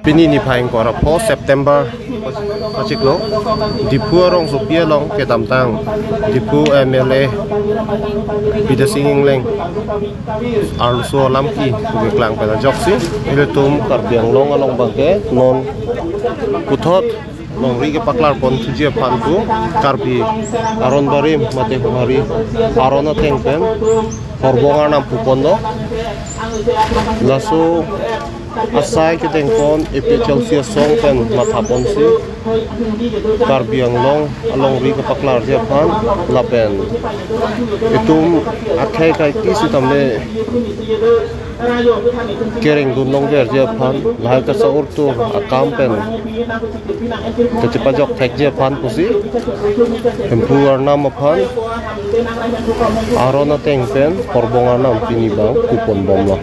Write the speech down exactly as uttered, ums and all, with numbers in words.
Pini niphai ingkoi ra pho September pachiklo, Diphu arongsopi along kedamtang Diphu M L A Bidya Sing Engleng arloso alam kepu keklang pen ajoksi ilitum Karbi Anglong along abangke non puthot longri kepaklar pon thuji aphan pu Karbi aron barim mate Honghari aron ateng pen horbong arnam pupon do. Laso asai kedeng pon A P H L C asong pen matha ponsi Karbi Anglong alongri kepaklarji aphan lapen itum akhei kaike sitame kereng dun longverji aphan lahai kasa ortur akam pen kachepajok thekji aphan pusi Hemphu arnam aphan aron ateng pen horbong arnam pini abang kupon bomlo.